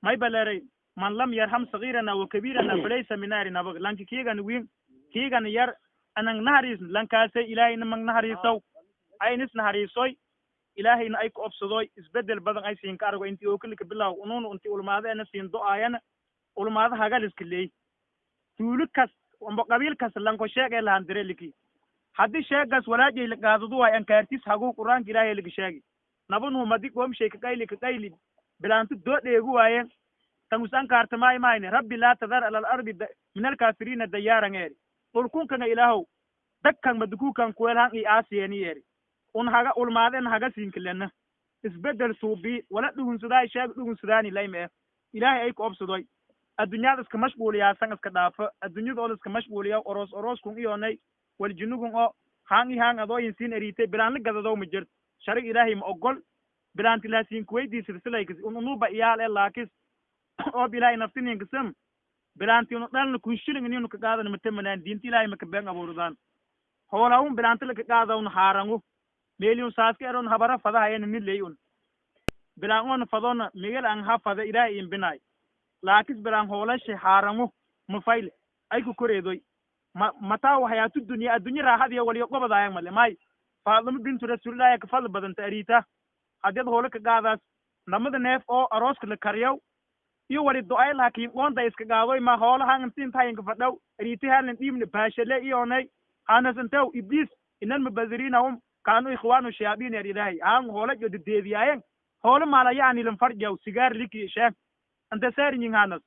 May baleeray man lam yarham sagiirana wa kabiirana falaysa minaari nabag lanki kiigan wiin kiigan yar anang nahariis lankaasay ilaahayna mang nahariisow aynis nahariisoy ilaahayna ay ku obsadoy isbedel badan ay siin ka argo intii oo kulika bilaw unuun intii ulmaada ana siin do-aayana ulmaada hagaliska leey tuulo kas amba qabiil kas lanko sheegay lahan direliki haddii sheegaas walaajay la qaadadu waay ankaartis hagu qur-aanka ilaahay laga sheegi nabanuhu madi qoomshay ka qayli ka qayli bilaantu doo dheegu waayeen tangus ankaartamaay maayne rabbi laa tadar ala alardi min alkaafiriina dayaaran eeri dhulkunkana ilaahow dakkan madukuukan kuweel han i aasiyeeni eeri un haga ulmaadeen haga siinkilena isbedel suubi wala dhugunsadaay sheeg dhugunsadaani layme ilaahay ay ku obsadoy adduunyada iska mashquuliyaasan iska dhaafo adduunyada oo iska mashquuliya oros oroskun iyonay waljinugun oo haan i haan adoo insiin eriitay bilaan la gadadow ma jirt sharig ilaahay ma ogol bilaanti laasiin kuweydiisida silaykis un unuba iyaal e laakis oob ilaahay naftininkasam bilaanti unu dhalna kun shilling ininu ka qaadana matamanaan diinta ilaahay maka been abuurdaan hoolawun bilaanti laka qaadawna haarangu meeliun saaska eron habara fadahayana niley un bilaan oona fadoona migel an ha fada ilaahay in binaay laakis bilaan hoolashe haarangu mafayle ay ku koreedoy ma mataa waxyaatu dunya addunya raaxadiya waliyo qobadaayang male may Faadimo bintu rasuulillahi ka fadli badanta ariita haddeed hoolo ka qaadaas namada neef oo arooska la kariyow iyo wali do-ay laakiin qoonda iska qaadoy ma hoolahan intiintayinka fadhow ariita halan dhiibna baashale iyonay hanasantew ibliis inan mubadiriinahum kaanu ikhwaanu shayaadiin yar ilaahay haan hoola jo dedeediyaayen hoolo maala yaani lan farjaw sigaar liki sheeg anta saarinyin hanas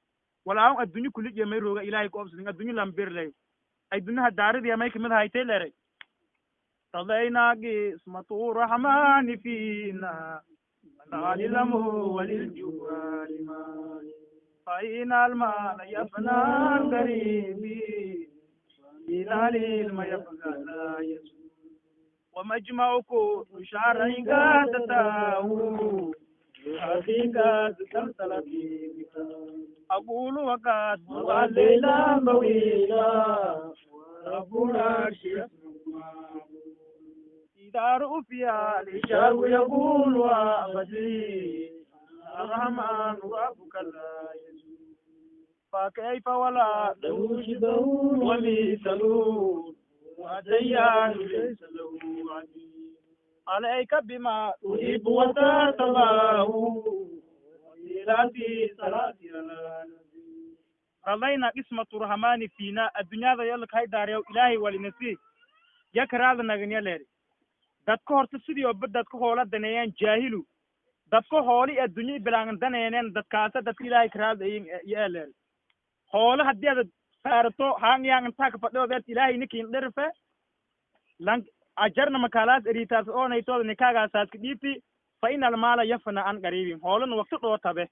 walaahun adduunyo kulijiya may rooga ilaahay ku obsadin adduunyo lambirley ay dunyaha daaradiya may kamid haytay leeray رضينا قسمة الرحمن فينا له وللجوار فإن المال يفنى الكريم إلى العلم يبقى لا يزول ومجمع كل شعر قادته حقيقة سلسلة أقول وقد مضى الليل طويلا رب العرش إذا رؤفيا الحجاب يقول أبدي الرحمن ربك لا يزول فكيف ولا له شبه ومثل وديان ليس له عديل عليك بما تحب وترضاه وإلى صلاة رضينا قسمة الرحمن فينا الدنيا ذا يلك هاي داريو إلهي ولنسي يكراد نغنيا ليري dadka horta sidii oo dadka hoola daneeyaan jaahilu dadka hooli adduunyo bilaan daneeyeen dadkaasa dadka ilaahay karaad yeeleen hoola haddii aad saarto haangyaan intaa ka fadhiyo dad ilaahay nikiin dhirfe lan ajarna makaalaas eritaas oo naytooda nikaagaasaas ka dhiibti fa ina almaala yafna an qariibin hoolana waqti dhoo tabe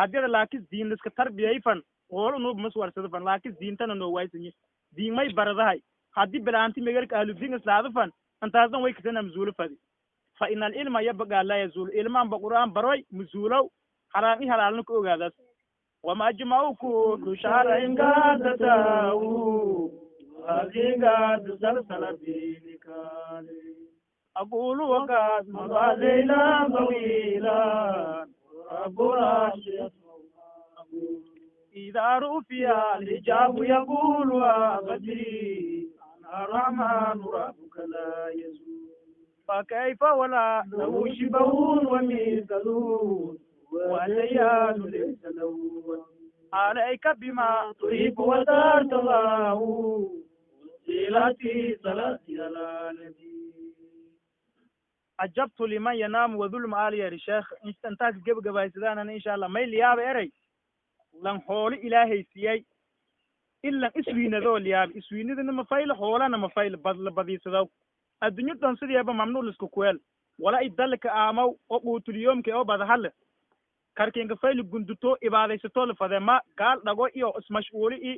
haddii aad laakis diin liska tarbiyayfan hoolo nuub maswarsada laakis diintana noo waaysanyi diin may baradahay haddii bilaanti megelka ahludiin islaadafan antaasdan way kasana muzuulo fadi fa ina alilma yabqa laa yazuul ilmaan ba qur'aan baroy muzuulow xaraam i halaalna ku ogaadaas wamajmacu kullu sharcin gaadatahu haqiiqatu salsala binikali aqulu waqad madaa leylan tawiilan rabbul arshi إذا رؤفيا الحجاب يقول أبدي الرحمن ربك لا يزول فكيف ولا له شبه ومثل والليال ليس له عليك بما تحب وترضاه صلاتي صلاتي على نبي عجبت لمن ينام وظلم آل يا شيخ انت جب جبايسدان ان شاء الله ما لياب اري lan hooli ilaahay siiyey ilan iswiinadoo liyaab iswiinadana mafayl hoolana mafayl badla badiisadaw adduunyo dhan sidiiba mamnuul isku kuweel wala idalka aamaw oo quutuliyoomka oo badahale karkinka fayl gunduto ibaadaysato la fadema gaal dhago iyo ismashquuli i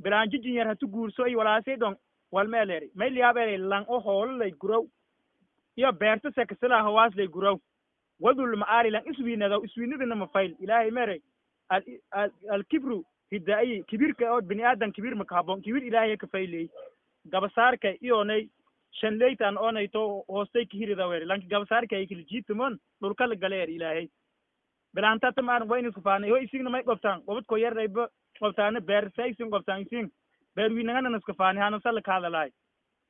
bilaanjijin yar hatu guurso iyo walaasay dhon walmeeleeri may liyaab erey lan oo hoolo lay gurow iyo beerta sekasila hawaas lay gurow wadul maali lan iswiinadaw iswiinadana mafayl ilaahay merey alkibru hidaayi kibirka oo bini aadan kibir makahabon kibir ilaahay ka faylay gabasaarka iyonay shanleytan oonayto hoostay ka hirida weer lanki gabasaarka ay kala jiitumon dhulka la galeer ilaahay Bilaanta maar wayna isku faanay ho isigna may qobtaan qobadko yarayba qobtaana beer saysin qobtaan isin beer wiinagana isku faanay hana sal ka hadalay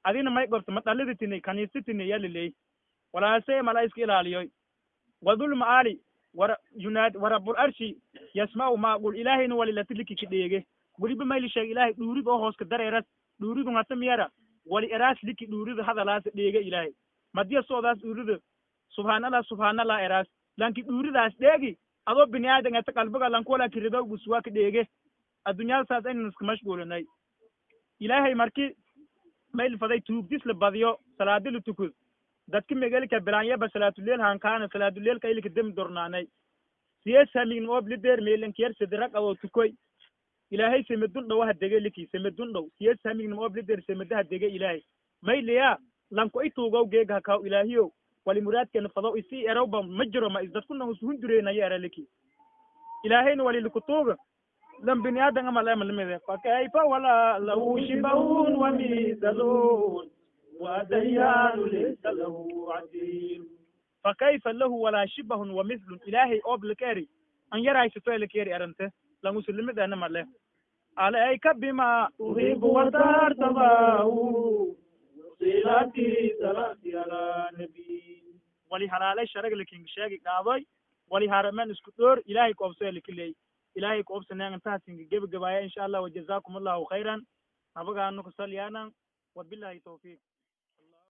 adina may qobta ma dhalida tinay kaniista tinay yaliley walaase mala iska ilaaliyoy wadul maali war yunaad warabbul arshi yasma'u ma aqul ilaahayna walilatiliki kidheege weliba mayli sheeg ilaahay dhuurid oo hooska dareeras dhuuridu ngata miyara wali eraas liki dhuurida hadalaas dheege ilaahay madiya soodaas dhuurida subhanallah subhanallah eraas lanki dhuuridaas dheegi adoo bini aadan ata qalbiga lankola kiridow buswaa ka dheege adduunyada saas aynan iska mashguulinay ilaahay marki mayl faday tuugdis la badiyo salaadi la tukud dadka megelka bilaanyaba salaatuleel hankaana salaatuleelka ilika demi dornaanay siyees hamign ooblideer meelankiyar sidirag adoo tukoy ilaahay semedun dhow ha dege liki semedun dhow siyees hamign ooblideer semedaha dege ilaahay mayliya lanko i tuugow geega hakaw ilaahiyo wali muraadkeena fadow isii erowba ma jiro ma isdadkuna usuhundureynaya era liki ilaahayna wali likutuuga lan bini aadan amal ama lamide fakayfa wala lahu shibahun wamisalun wadayaanu laysa lahu cadil fakayfa lahu walaa shibahun wamislun ilaahay oob lakeri an yaraysato lakeri arante lan usulimidana male alayka bima tuhibu watartabahu silati salati ala nabi wali halaalay sharag lakin sheegi qaadoy wali haramen isku dhoor ilaahay koobsay lakiley ilaahay koobsanaan intaas inga gebagabaaya insha allah wajazakum allahu khayran nabagaanu kusaliyaanan wabillahi tawfiiq.